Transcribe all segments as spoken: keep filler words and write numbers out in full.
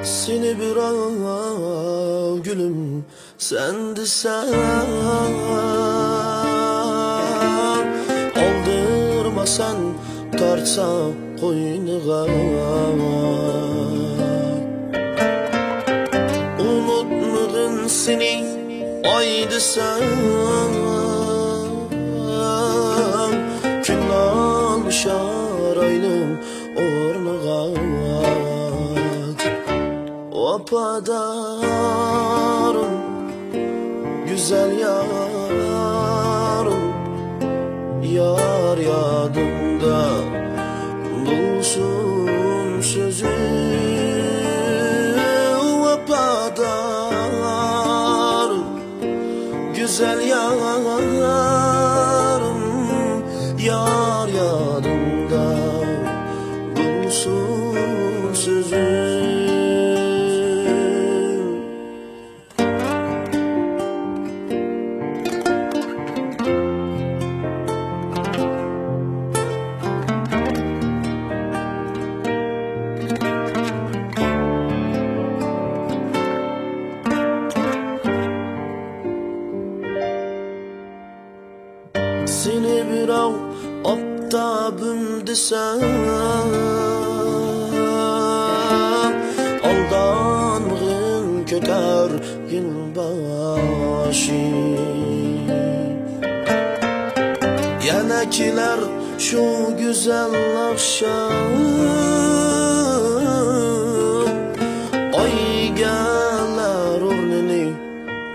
سېنى بىراۋ گۈلۈم سەن دېسەم، ئالدىرىما سەن تارتسا قوينىغا. ئۇنتۇمىغىن سېنى ئاي دېسەم، كۈن ئالمىشار ئاينىڭ ئورنىغا. ۋاپادارىم، گۈزەل يارىم، يار يادىمدا بولسۇن سۆزۈڭ. ۋاپادارىم، گۈزەل يارىم، يار يادىمدا بولسۇن سۆزۈڭ. سېنى بىراۋ ئاپتاپىم دېسە، ئالدانمىغىن، كۆتەرگىن باشىڭ. يەنە كېلەر شۇ گۈزەل ئاخشام، ئاي ئىگىلەر ئورنىنى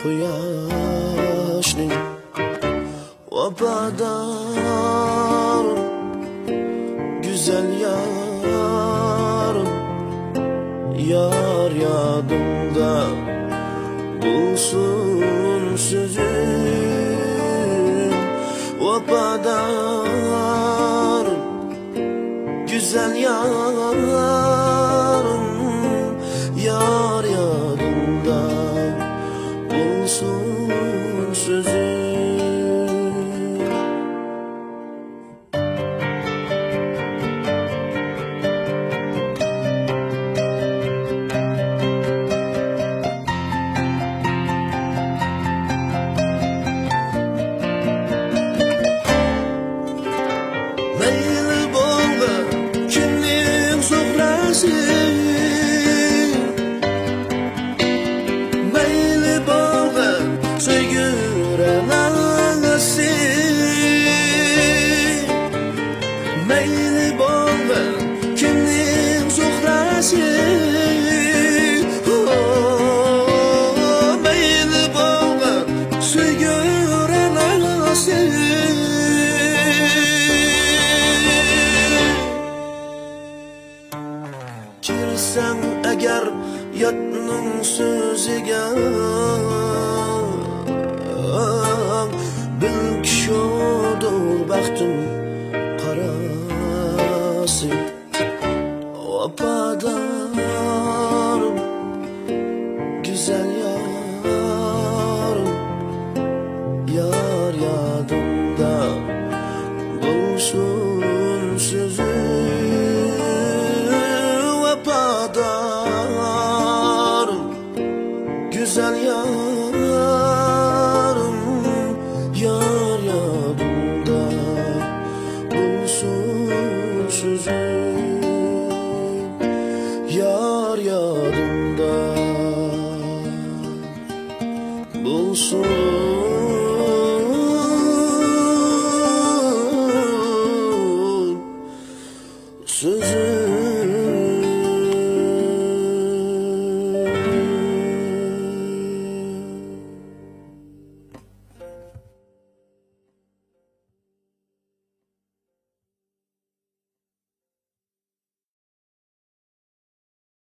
قۇياشنىڭ. ۋاپادارىم، گۈزەل يارىم، يار يادىمدا بولسۇن سۆزۈڭ. ۋاپادارىم، گۈزەل يارىم، يار يادىمدا بولسۇن سۆزۈڭ. مەيلى بولغىن كۈننىڭ زۇھرەسى، مەيلى بولغىن سۆيگۈ رەناسى، مەيلى بولغىن كۈننىڭ زۇھرەسى، مەيلى بولغىن سۆيگۈ رەناسى. كىرسەڭ ئەگەر ياتنىڭ سۆزىگە، بىلكى شۇدۇر بەختىم قاراسى. ۋاپادارىم، گۈزەل يارىم، يار يادىمدا بولسۇن سۆزۈڭ. ۋاپادارىم، گۈزەل يارىم، يار يادىمدا بولسۇن سۆزۈڭ. يار يادىمدا بولسۇن